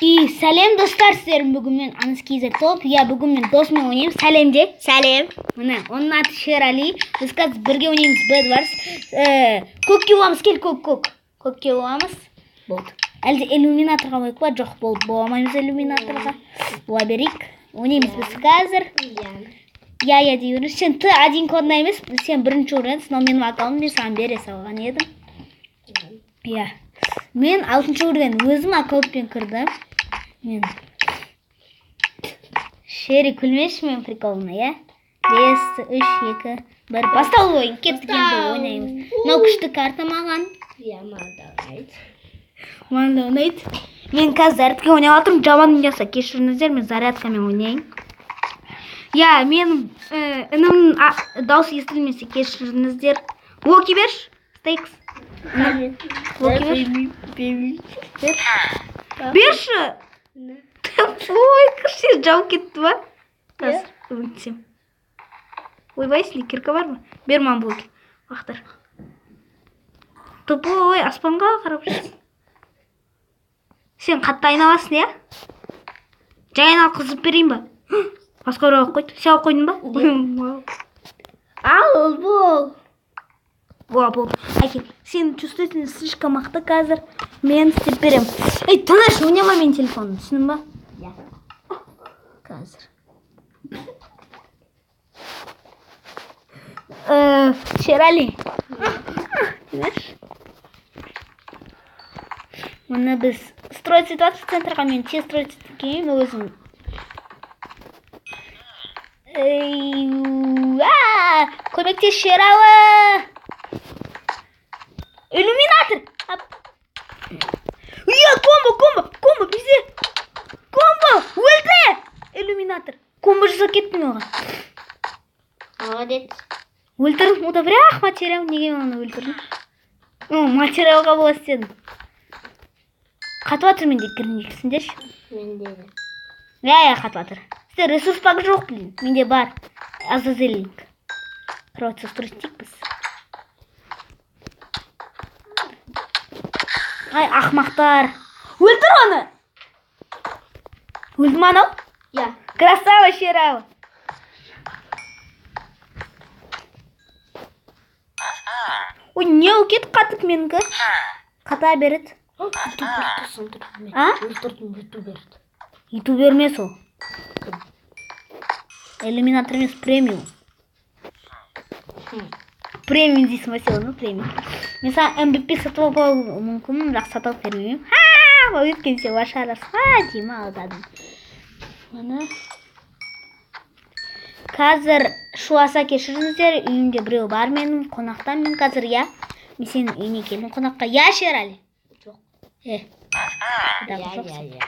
И сәлем достар, сіздермен бүгін мен Анас KZ Топ. Иә, бүгін мен досыммен ойнаймын. Сәлем де. Сәлем. Міне, оның аты Шерали. Біз қазір бірге ойнаймыз Bed Wars. Көкке боламыз, кел көк көк. Көкке боламыз. Болды. Әлде иллюминаторға болайық па? Жоқ, болды, бола алмаймыз иллюминаторға. Бола берейік. Ойнаймыз біз қазір. Иә. Иә, иә дей беріңіз. Сен Т1 кодына емес, сен бірінші уровеньсің, мынау менің аккаунтым, мен саған бере салған едім. Иә. Мен 6 уровень өзім аккаунтпен кірдім. Мен Шери, күлмеші мен приколына, иә? 5, 3, 2, 1. Басталды ойын. Кеттік енді ойнаймыз. Мынау күшті карта маған. Иә, маған да ұнайды. Маған да ұнайды. Мен қазір зарядка ойнап жатырмын. Жаман ойнаса кешіріңіздер, мен зарядкамен ойнайын. Иә, мен інімнің дауысы естілмесе кешіріңіздер. Локи берші. Стейкс. Локи берші. Берші. Ой, күшті жауып кетті ба? Қазір үмітсем. Ойбай, сенде кирка бар ма? Бер маған блоки. Ақтар. Тупой, аспанға қарап жүрсің. Сен қатты айналасың, иә? Жай айналып қызып берейін ба? Басқа біреу алып қойды. Сен алып қойдың ба? Ал, бол. Во, болды. Әкел, сен чувствительный слишком мықты қазір. Мен істеп берем. Ей, тыныш, ойнама менің телефонымды, түсіндің ба? Иә. Қазір. Шерали. Тыныш. Мұны біз строить ситуация центрға мен тез строить еткенмін өзім. Көмектес, Шералы. Иллюминатор. Иә, комбо, комбо, комбо бізде. Комбо, өлді. Иллюминатор. Комбо жасап кеттім оған. Молодец. Өлтірдім, ода бірақ материал, неге мен оны өлтірдім? Материалға бола істедім. Қатып жатыр менде, кірмексіңдерші. Менде де. Иә, иә, қатып жатыр. Сізде ресурс пак жоқ, блин. Менде бар. Азазелинг. Кровать строить біз. Ай, ақмақтар. Өлтір оны! Өлді ме анау? Иә. Красава, Шералы. Ой, не ол кетіп қатып менікі? Қата береді. А? Өлтірдім ютуберді. Ютубер емес ол. Иллюминатор емес, премиум. Премиум дейсің ба сен оны, премиум. Мен саған MVP сатып алуым мүмкін, бірақ сатып алып бермеймін. Ха! Өйткені сен лошарасың. Ха, деймін, алдадым. Міне. Қазір шуаса кешіріңіздер, үйімде біреу бар менің, қонақта мен қазір, иә. Мен сенің үйіне келдім қонаққа. Иә, Шерали? Жоқ. Иә, Иә, иә, иә.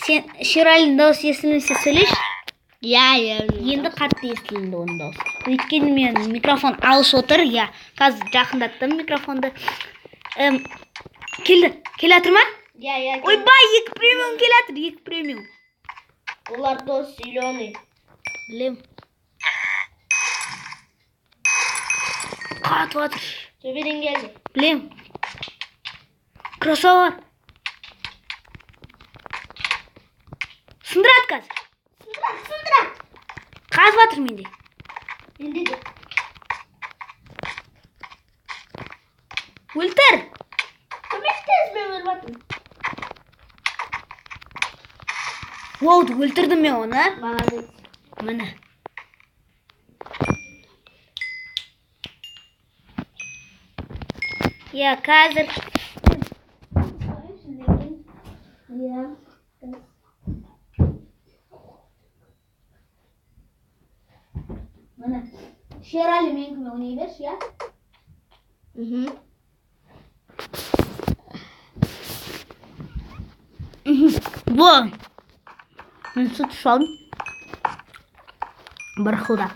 Сен Шералидің дауысы естілмесе сөйлеші. Иә, иә. Енді қатты естілінді оның дауысы. Өйткені мен микрофон алыс отыр, иә. Қазір жақындаттым микрофонды. Келді. Келе жатыр ма? Иә, иә. Ойбай, 2 премиум келе жатыр, 2 премиум. Олар дос зеленый. Білем. Қатып жатыр. Төбеден келді. Білем. Красава. Сындырады қазір. Сындырады, сындырады. Қатып жатыр менде. Менде де. Өлтір. Көмектес, мен өліп жатырмын. Воу, өлтірдім мен оны. Молодец. Міне. Иә, қазір. Иә. Міне. Шерали менікімен ойнай берші, иә? Во. Мен сүт салдым. Бір қылда.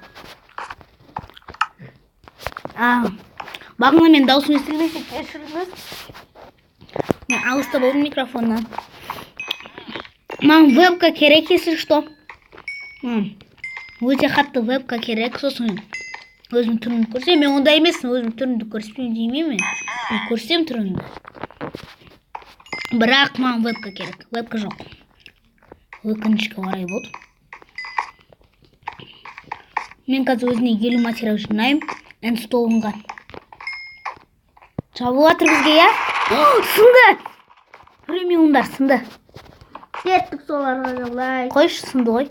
Бағана мен дауысым естілмесе кешіріңіз. Мен алыста болдым микрофоннан. Маған вебка керек, если что. Өте қатты вебка керек, сосын өзім түрімді көрсем, мен ондай емеспін, өзім түрімді көрсетпеймін демеймін мен. Мен көрсем түрімді. Бірақ маған вебка керек. Вебка жоқ. Өкінішке орай болды. Мен қазір өзіне 50 материал жинаймын. Эндстоунға. Жабылып жатыр бізге, иә? Сынды! Премиумдар сынды. Кеттік соларға жабылайық. Қойшы, сынды ғой.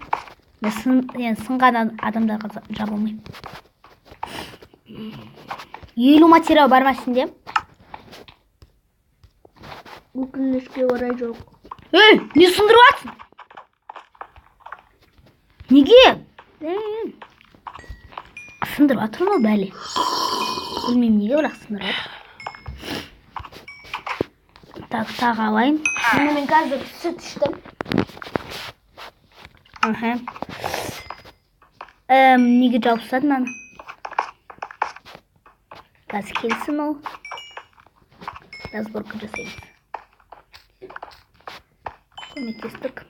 Мен енді сынған адамдарға жабылмаймын. 50 материал бар ма сенде? Өкінішке орай жоқ. Ей, не сындырып жатсың? Неге? Сындырып жатыр ма бәле? Білмеймін неге, бірақ сындырып жатыр. Так, тағы алайын. Міне, мен қазір сүт іштім. Аха. Неге жауып тастадың аны? Қазір келсін ол. Разборка жасаймыз. Көмектестік.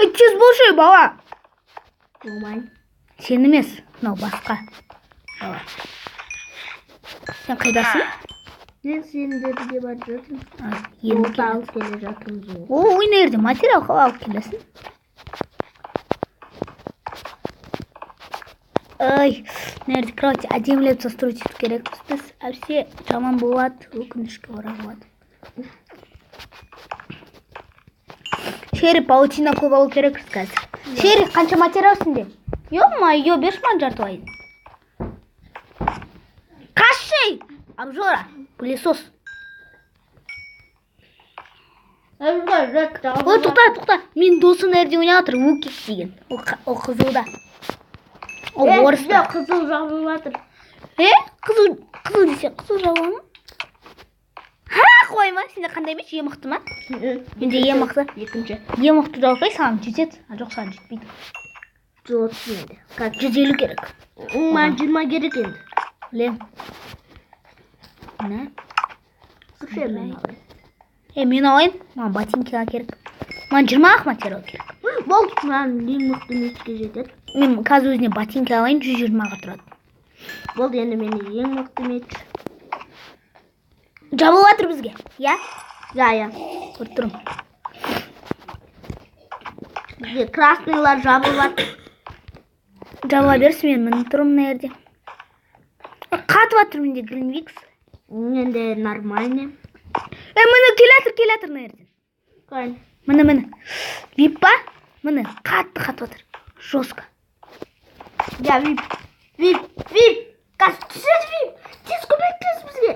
Ей, тез болшы, бала. Болмай. Сен емес, мынау басқа. Бала. Сен қайдасың? Мен сендерге барып жатырмын. А, енді Ота алып келе жатырмыз ғой. О, ой, жерде материал алып келесің. Ай, мына жерде кровать әдемілеп застроить ету керекпіз біз. Әбсе жаман болады, өкінішке орай болады. Шерри, паутина көп алу керекпіз қазір. Шерри, қанша материал сенде? Ё-моё, берші маған жарты алайын. Қашшы, обжора, пылесос. Ой, тоқта, тоқта. Менің досым мына жерде ойнап жатыр, Вукик деген. Ол қызылда. Ол орыс та. Қызыл жабылып жатыр. Е, қызыл, қызыл десе, қызыл жаба ма? Ха, қойма, сенде қандай меч? Ең мықты ма? Менде ең мықты. Екінші. Ең мықты жауып саған жетеді. А жоқ, саған жетпейді. 130 енді. Қазір 150 керек. Маған 20 керек енді. Білем. Міне. Слушай, мен алайын. Е, мен алайын. Маған ботинка керек. Маған 20 ақ материал керек. Болды, маған ең мықты мечке жетеді. Мен қазір өзіне ботинка алайын, 120-ға тұрады. Болды, енді менде ең мықты меч. Жабылып жатыр бізге. Иә? Я, я. Көріп тұрмын. Бізге красныйлар жабылып жатыр. Жабыла берсін, мен мініп тұрмын мына жерде. Қатып жатыр менде Гринвикс. Менде нормальный. Е, міне келе жатыр, келе жатыр мына жерден. Қайн. Міне, міне. Вип па? Міне, қатты қатып жатыр. Жестко. Я вип. Вип, вип. Қазір түседі вип. Тез көмектес бізге.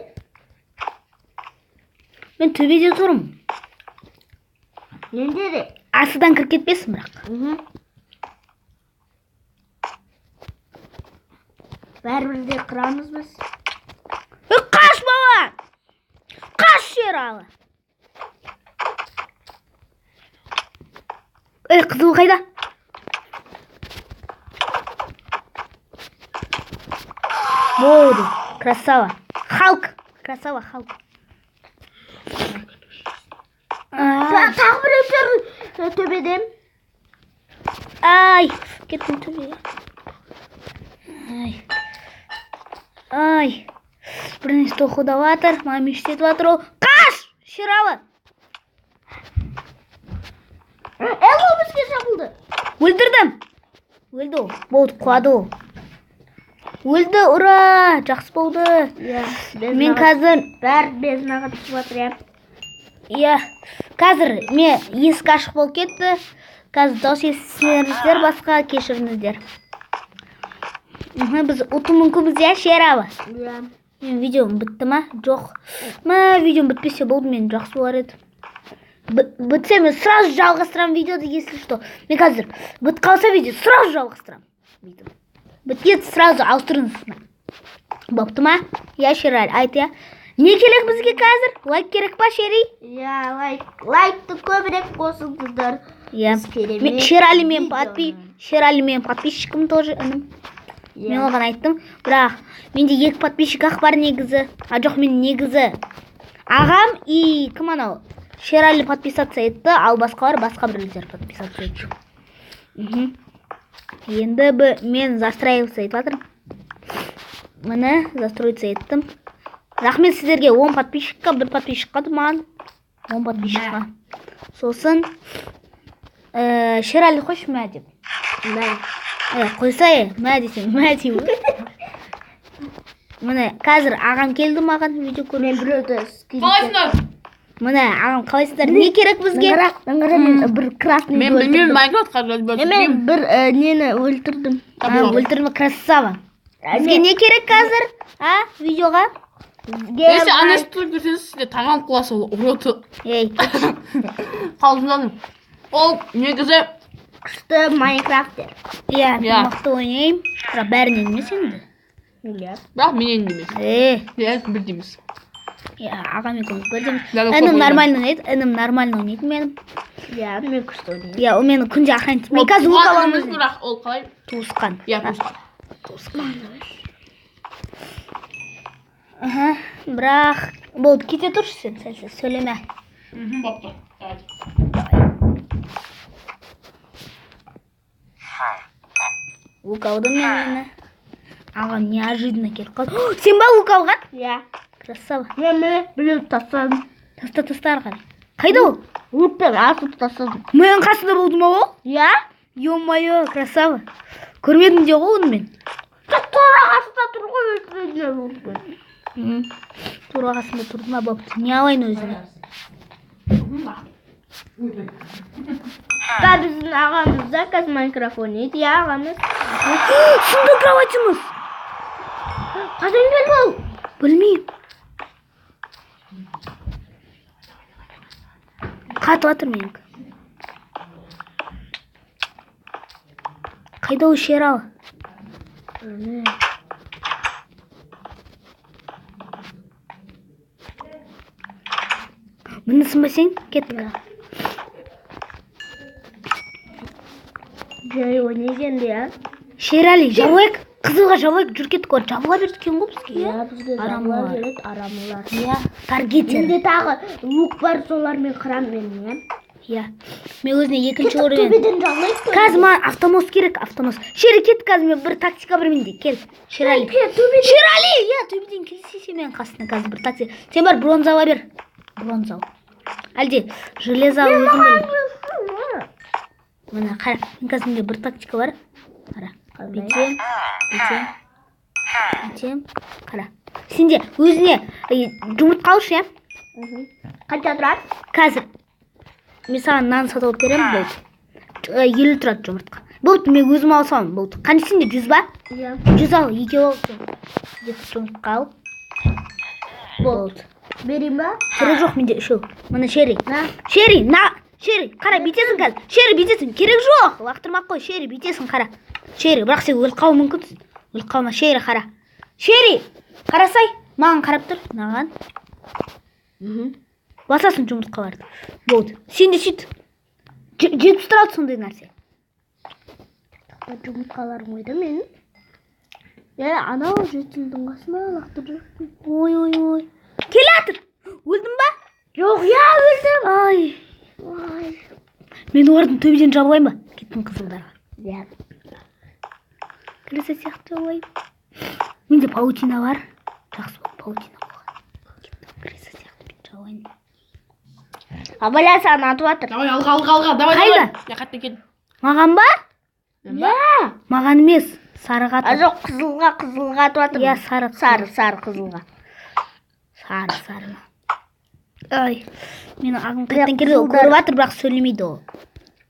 Мен төбеде тұрмын. Менде де. Асыдан кіріп кетпесін бірақ. Мхм. Бәрібір де қырамыз біз. Е, қаш, бала! Қаш, Шералы! Ей, қызыл қайда? Болды, красава. Халк, красава, Халк. Тағы біреу тұр төбеден. Ай, кеттім төбеге. Ай. Ай. Бір нәрсе тоқылдап жатыр, маған мечтетіп жатыр ол. Қаш! Шералы! Эло бізге жабылды. Өлтірдім. Өлді ол. Болды, құлады ол. Өлді, ура! Жақсы болды. Иә. Мен қазір, бәрі безднаға түсіп жатыр, иә. Иә, қазір мен есік ашық болып кетті. Қазір дауыс естісеңіздер, басқа кешіріңіздер. Мхм, біз ұту мүмкінбіз, иә, Шералы? Иә. Менің видеом бітті ма? Жоқ. Ма, видеом бітпесе болды, мен жақсы болар еді. Бітсе, мен сразу жалғастырамын видеоды, если что. Мен қазір бітіп қалса видео, сразу жалғастырамын. Бүйтіп. Біткен сразу ауыстырыңыз. Бопты ма? Иә, Шерали, айт, иә. Не керек бізге қазір? Лайк керек па, Шери? Иә, лайк. Лайкты көбірек қосыңыздар. Иә. Біз керемет Мен, Шерали мен видеоны. Шерали мен подписчикім тоже інім. Иә. Мен оған айттым, бірақ менде екі подписчик ақ бар негізі. А жоқ, мен негізі ағам и кім анау? Шерали подписаться етті, ал басқалар басқа біреулер подписаться етті. Мхм. Енді мен застраиваться етіп жатырмын. Міне, застроиться еттім. Рахмет сіздерге, 10 подписчикқа, бір подписчик қалды маған. 10 подписчикқа. Сосын Шерали, қойшы мә деп. Мә. Қойса, мә десем, мә деймін. Міне, қазір ағам келді маған видео көріп. Мен біреуді скрин. Қалайсыңдар? Міне, ағам, қалайсыздар? Не керек бізге? Мына қара, мен бір красный Мен білмеймін, Майнкрафтқа. Мен бір нені өлтірдім. А, өлтірме, красава. Бізге не керек қазір? А, видеоға? Бізге Если ана тұрып көрсеңіз, сізде тағам құласа, ол ұрады. Ей, Қалжыңдадым. Ол негізі күшті Майнкрафтер. Иә, мен Иә. мықты ойнаймын. Бірақ бәрінен емес енді. Иә. Бірақ менен де емес. Иә, бірдей емес. Иә, ағам екеуміз бірдейміз. Бәрі көп Інім ойнаймын. нормально ойнайды, інім нормально ойнайды менің. Иә, мен күшті ойнаймын. Иә, ол мені күнде охранять. Мен Ол қазір лук туған аламын. ініміз, бірақ ол қалай? Туысқан. Иә, туысқан. Туысқан. Аха, бірақ болды, кете тұршы сен, сәл сәл сөйлеме. Бопты. Давай. Лук алдым мен мені. Ағам неожиданно келіп қалды. О, сен ба лук алған? Иә. Красава. Мен міне біреуді тастадым. Таста, таста ары қарай. Қайда ол? Лукпен атып тастадым. Менің қасымда болды ма ол? Иә. Ё-моё, красава. Көрмедім де ғой оны мен. Тура қасында тұр ғой, өлтірген лукпен. Тура қасында тұрды ма, бопты. Не алайын өзіне? Та біздің ағамыз да қазір Майнкрафт ойнайды. Иә, ағамыз. Сынды кроватіміз. Қашан келді ол? Білмеймін. Қатып жатыр менікі. Қайда ол Шералы? Міне, сынбасаң, кеттік. Жай ойнайды енді, иә. Шерали, жабылайық. Қызылға жабылайық, жүр, кеттік. Олар жабыла берді екен ғой бізге. Иә, бізге жабыла Арамылар. береді арамылар. Иә, таргетер. Менде тағы лук бар, солармен қырам мен, иә. Иә. Мен өзіне екінші уровень. Төбеден жабылайық қой. Қазір маған автомост керек, автомост. Шері, кет, қазір мен бір тактика бар менде. Кел, Шерали. Төбеден. Шерали, иә, төбеден келсе сен менің қасына қазір бір тактика. Сен бар бронза ала бер. Бронза ал. Әлде железо ал, өзің біл. Міне, қара, мен қазір менде бір тактика бар. Қара. Бүйтем, бүйтем, бүйтем. Қара. Сенде өзіне жұмыртқа алшы, иә? Қанша тұрады? Қазір мен саған нан сатып алып беремін, болды. 50 тұрады жұмыртқа. Болды, мен өзім ала саламын, болды. Қанша сенде, 100 ба? Иә. 100 ал, екеу ал сен. Екі жұмыртқа ал. Болды. Берейін ба? Керек жоқ, менде үшеу. Міне, Шерри. На. Шерри, на. Шерри, қара, бүйтесің қазір. Шерри, бүйтесің. Керек жоқ. Лақтырмай ақ қой, Шерри, бүйтесің, қара. Шерри, бірақ сен өліп қалуың мүмкінсің. Өліп қалма, Шерри, қара. Шерри, қарасай, маған қарап тұр. Маған. Басасың жұмыртқаларды. Болды. Сен де сөйт. 70 тұрады сондай нәрсе. Жұмыртқаларым қайда менің? Е, анау жетілдің қасына лақтырып жүріппін. Ой, ой, ой. Келе жатыр. Өлдің ба? Жоқ, иә, өлдім. Ай. Ой. Мен олардың төбеден жабылайын ба? Кеттім қызылдарға. Иә. Крыса сияқты жабылайын. Менде паутина бар. Жақсы болды паутина болған. Кеттім крыса сияқты бүйтіп жабылайын. Абайла, саған атып жатыр. Давай, алға, алға, алға. Давай, Қайда? давай. Я қайтып келдім. Маған ба? Иә. Маған емес. Сарыға А атып. жоқ, қызылға, қызылға атып жатыр. Иә, сары. Сары, сары қызылға. Сары, сары. Ай. Менің ағым қайтадан келді. Ол қызылдар. көріп жатыр, бірақ сөйлемейді ол.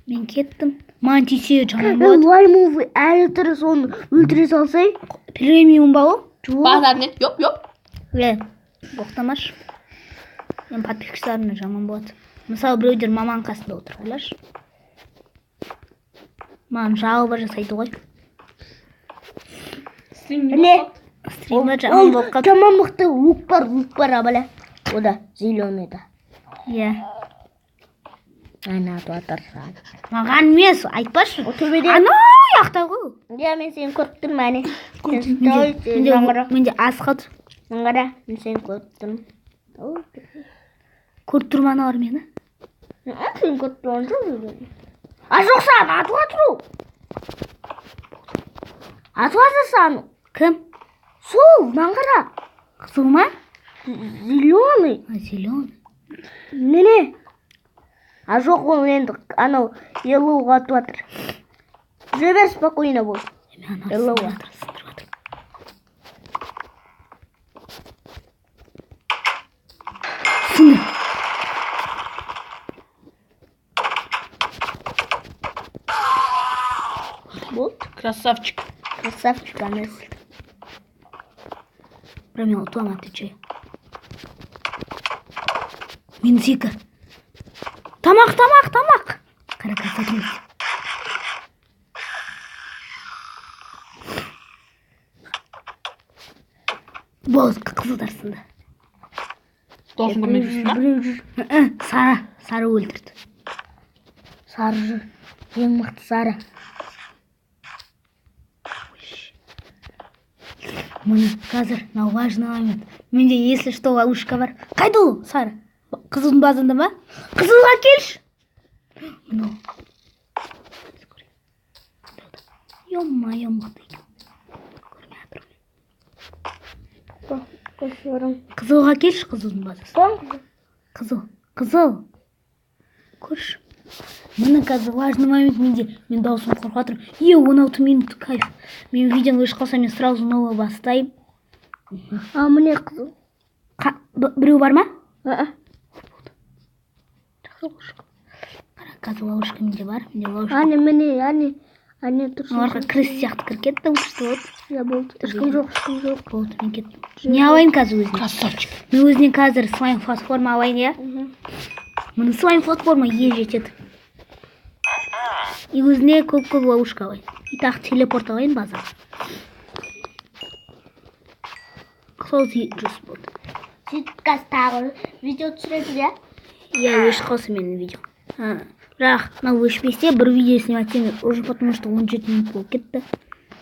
Мен кеттім. Маған тисе жаман болады. Лаймовый әлі тірі, соны өлтіре салсай. Премиум ба ол? Жоқ. Базар нет. Йоп, йоп. Е, боқтамашы. Мен подписчиктарыма жаман болады. Мысалы, біреулер маманың қасында отыр, ойлашы. Маған жалоба жасайды ғой. Стрим не Не? болып қалды? Стримда жаман болып қалды. Жаман мықты лук бар, лук бар, абайла. Ода, зеленыйда. Иә. Ана атып жатыр саған. Маған емес, айтпашы. О, төбеде. Анау жақта ғой. Иә, мен сені көріп тұрмын, әне. Сен Менде, стой, менде, маған қара. менде аз қалды. Маған қара, мен сені көріп тұрмын. Ой, Көріп тұр ма аналар мені? А, сені көріп тұрған жоқ. А жоқ, саған атып жатыр ол. Атып жатыр саған. Кім? Сол, маған қара. Қызыл ма? Зеленый. А, зеленый. Міне. А жоқ, ол енді анау yellowға атып жатыр. Жүре бер, спокойно бол. Мен анау Yellow. сындырып жатыр, сындырып жатыр. Сындыр. Болды. Красавчик. Красавчик емес. Бірақ мен ұтыламын, отвечаю. Минус 2. Тамақ, тамақ, тамақ. Қара, красавчик. Болды, қызылдар сынды. Досың көмектесті ма? Біреу жүр. Сары, сары өлтірді. Сары жүр. Ең мықты сары. Міне, қазір мынау важный момент. Менде, если что, ловушка бар. Қайда ол, сары? Қызылдың базында ма? Қызылға келші. Мынау. Ё-моё, мықты екен. Көрмей жатырмын. Қошырым. Қызылға келші, қызылдың базасы. Кім? Қызыл, қызыл. Көрші. Міне, қазір важный момент менде. Мен дауысым қорқып жатырмын. Е, 16 минут, кайф. Мен видеоны өшіп қалса, мен сразу новый бастаймын. А, міне қызыл. Біреу бар ма? А, Жақсы, ловушка. Қара, қазір ловушка менде бар. Менде ловушка. Әне, міне, әне. Әне тұрсын. Оларға крыс сияқты кіріп кетті. Күшті болды. Я, болды. Ешкім жоқ, ешкім жоқ. Болды, мен кеттім. Не алайын қазір өзіне? Красавчик. Мен өзіне қазір слайм платформа алайын, иә? Міне, слайм платформа е жетеді. И өзіне көп-көп ловушка алайын. И тағы телепорт алайын базаға. Сол 100 болды. Сөйтіп қазір тағы видео түсіреміз, иә? Иә, өшіп қалса менің видео. А, бірақ мынау өшпесе, бір видео снимать етемін уже, потому что 17 минут болып кетті.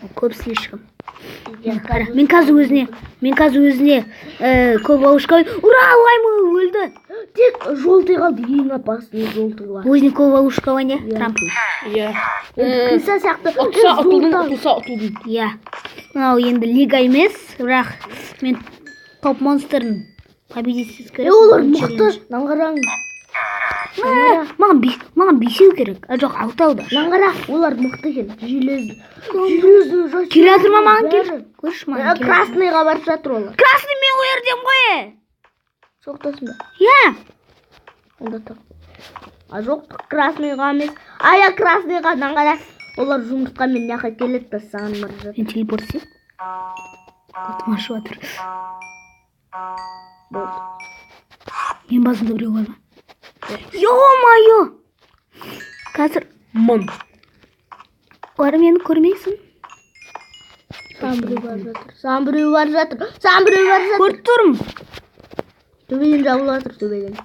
Ол көп слишком. Қара, мен қазір өзіне көп ловушка алайын. Ура, лайм өлді. Тек желтый қалды, ең опасный желтый бар. Өзіне көп ловушка алайын, иә? Трамплин. Иә. Енді крыса сияқты. Ұтса ұтылдың, Желтый. ұтылса ұтылдың. Иә. Мынау енді лига емес, бірақ мен топ монстрын победить Е, олар мықты. Мынаны қараңыз. Маған бесеу керек. А, жоқ, алтау да. Мынаны қара, олар мықты екен. Железный. Железный жас. Келе жатыр ма, маған кел. Көрші, маған келе. Красныйға барып жатыр олар. Красный мен ол жерден ғой. Соқтасың ба? Иә. Онда так. А жоқ, красныйға емес. А, я красныйға, мынаны қара. Олар жұмыртқамен мына жаққа келеді да, саған барып жатыр. Мен телепорт істеймін. Отым ашып жатыр. Болды. Мен басымда біреу бар ма? Ё-моё! Қазір Мың. олар мені көрмейсің. Саған біреу барып жатыр. Саған біреу барып жатыр. Саған біреу барып жатыр. Көріп тұрмын. Төбеден жабылып жатыр, төбеден.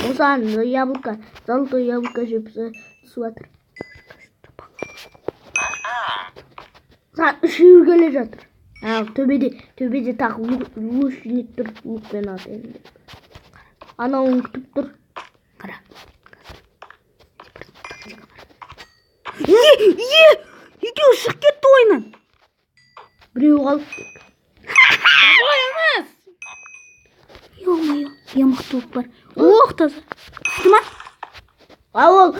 Осыған яблоко, золотой яблоко жеп түсіп жатыр. Саған үшеуі келе жатыр. А, төбеде, төбеде тағы лучник тұр, лукпен атайын деп. Анауын күтіп тұр. Қара. Е, е, екеуі шығып кетті ойыннан. Біреу қалды. Давай емес. Ё-моё, е, мықты лук бар. Ох, таза. Түсті ма? А ол